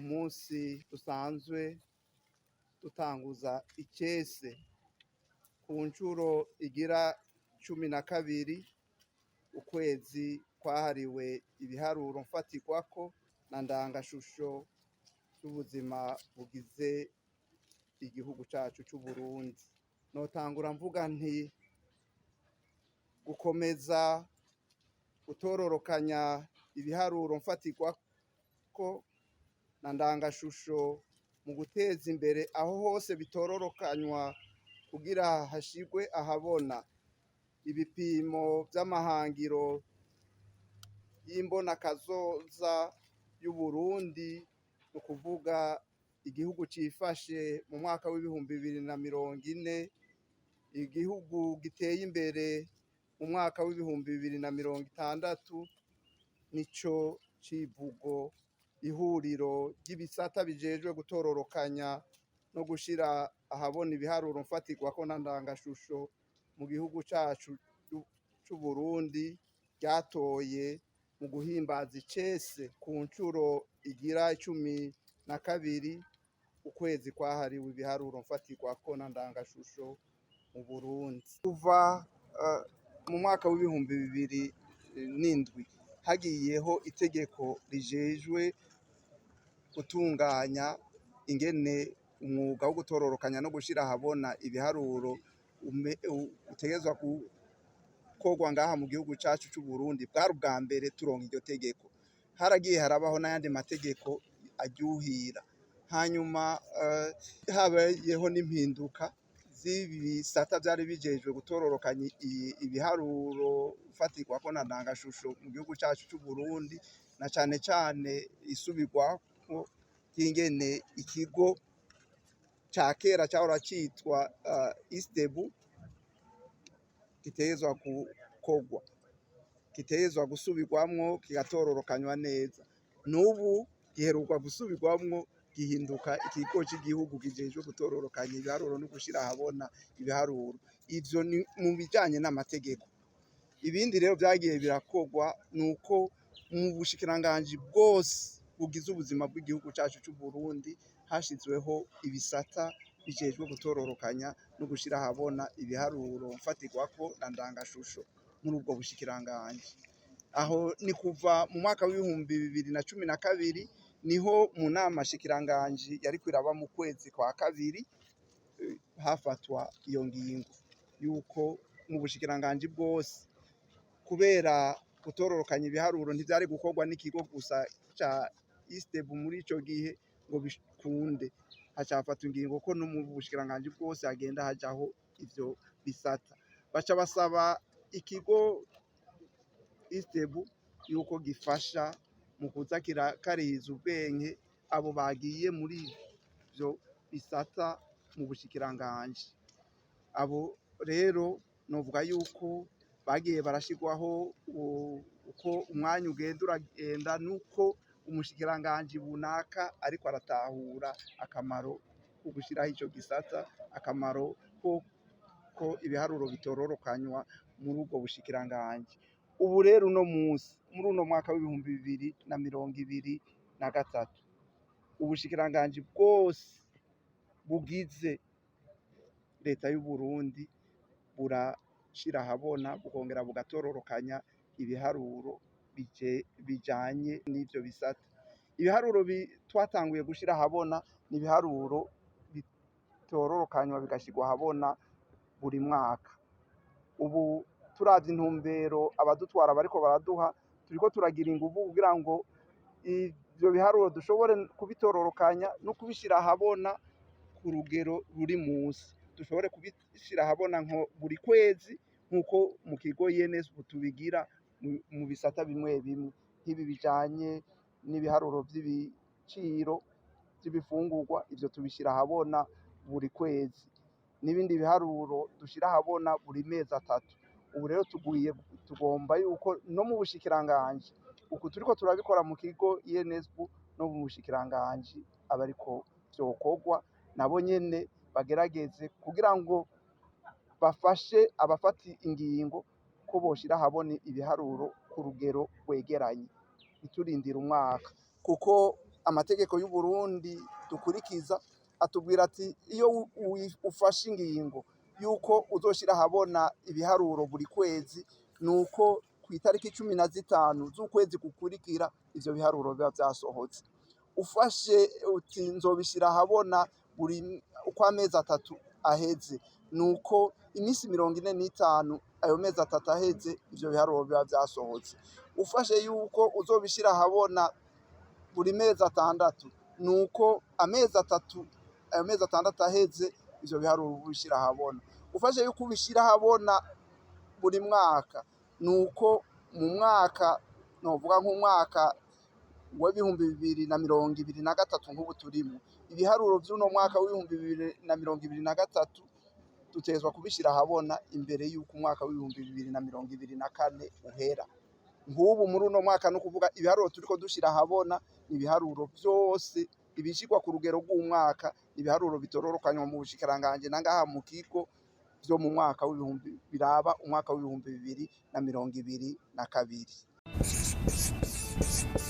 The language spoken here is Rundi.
Umunsi dusanzwe dutanguza icese ku nshuro igira 12 ukwezi kwahariwe ibiharuro mfatirwako na ndangashusho z'ubuzima bugize igihugu cacu c'Uburundi. Notangura mvuga nti gukomeza gutororokanya ibiharuro mfatirwako na ndangashusho mu guteza imbere aho hose bitororokanywa kugira hashirwe ahabona ibipimo vy'amahangiro y'imbonakazoza y'Uburundi, ni ukuvuga igihugu cifashe mu mwaka w'2040, igihugu giteye imbere mu mwaka w'2060, nico civugo ihuriro ry'ibisata bijejwe gutororokanya no gushira ahabona ibiharuro mfatirwako na ndangashusho mu gihugu cacu c'Uburundi ryatoye mu guhimbaza icese ku nshuro igira 12 ukwezi kwahariwe ibiharuro mfatirwako na ndangashusho mu Burundi. Kuva mu mwaka w'2007 hagiyeho itegeko rijejwe gutunganya ingene umwuga wo gutororokanya no gushira ahabona ibiharuro utegerezwa gukorwa ngaha mu gihugu cacu c'Uburundi. Bwari ubwa mbere turonka iryo tegeko, haragiye harabaho n'ayandi mategeko aryuhira. Hanyuma habayeho n'impinduka z'ibisata vyari bijejwe gutororokanya ibiharuro mfatirwako na ndangashusho mu gihugu cacu c'Uburundi, na cane cane isubirwako ry'ingene ikigo ca kera cahora citwa ISTEEBU gitegerezwa gukorwa, gitegerezwa gusubirwamwo kigatororokanywa neza. N'ubu giheruka gusubirwamwo gihinduka ikigo c'igihugu kijejwe gutororokanya ibiharuro no gushira ahabona ibiharuro. Ivyo ni mu bijanye n'amategeko. Ibindi rero vyagiye birakorwa nuko mu bushikiranganji bwose bugize ubuzima bw'igihugu cacu c'Uburundi hashizweho ibisata bijejwe gutororokanya no gushira ahabona ibiharuro mfatirwako na ndangashusho muri ubwo bushikiranganji. Aho ni kuva mu mwaka w'2012, niho mu nama shikiranganji yariko iraba mu kwezi kwa kabiri hafatwa iyo ngingo yuko mu bushikiranganji bwose, kubera gutororokanya ibiharuro ntivyari gukorwa n'ikigo gusa ca ISTEEBU muri ico gihe ngo bikunde, haca hafatwa ingingo ko no mu bushikiranganji bwose hagenda hajaho ivyo bisata. Baca basaba ikigo ISTEEBU yuko gifasha mu kuza kirakarihiza ubwenge abo bagiye muri ivyo bisata mu bushikiranganji. Abo rero novuga yuko bagiye barashirwaho uko umwanya ugenda uragenda, nuko umushikiranganji bunaka ariko aratahura akamaro ko gushiraho ico gisata, akamaro ko ibiharuro bitororokanywa muri ubwo bushikiranganji. Ubu rero uno munsi, muri uno mwaka w'2023, ubushikiranganji bwose bugize leta y'Uburundi burashira ahabona bukongera bugatororokanya ibiharuro bijanye n'ivyo bisata. Ibiharuro twatanguye gushira ahabona ni ibiharuro bitororokanywa bigashirwa ahabona buri mwaka. Ubu turavye intumbero abadutwara bariko baraduha, turiko turagira inguvu kugira ngo ivyo biharuro dushobore kubitororokanya no kubishira ahabona ku rugero ruri musi, dushobore kubishira ahabona nko buri kwezi, nk'uko mu kigo INSB tubigira mu bisata bimwe bimwe, nk'ibi bijanye n'ibiharuro vy'ibiciro vy'ibifungurwa. Ivyo tubishira ahabona buri kwezi, n'ibindi biharuro dushira ahabona buri mezi 3. Ubu rero tuguye tugomba yuko no mu bushikiranganji, uku turiko turabikora mu kigo INSB, no mu bushikiranganji abariko vyokorwa nabo nyene bagerageze kugira ngo bafashe abafata ingingo ko boshira ahabona ibiharuro ku rugero rwegeranye, ntiturindire umwaka, kuko Amategeko y'Uburundi dukurikiza atubwira ati iyo ufashe ingingo yuko uzoshira ahabona ibiharuro buri kwezi, nuko ku itariki 15 z'ukwezi gukurikira ivyo biharuro biba vyasohotse. Ufashe uti nzobishira ahabona buri uko amezi 3 aheze, nuko iminsi 45 ayo mezi 3 aheze ivyo biharuro biba vyasohotse. Ufashe yuko uzobishira ahabona buri mezi 6, nuko amezi 3 ayo mezi 6 aheze ivyo biharuro ubishira ahabona. Ufashe yuko ubishira ahabona buri mwaka, nuko mu mwaka novuga nk'umwaka w'2023 nk'ubu turimo, ibiharuro vy'uno mwaka w'2023 dutegerezwa kubishira ahabona imbere y'uko umwaka w'2024 uhera. Nk'ubu muri uno mwaka no kuvuga ibiharuro turiko dushira ahabona ibiharuro vyose ibishirwa ku rugero rw'umwaka, ibiharuro bitororokanywa mu bushikiranganji na ngaha mu kigo vyo mu mwaka w'ibihumbi biraba umwaka w'2022.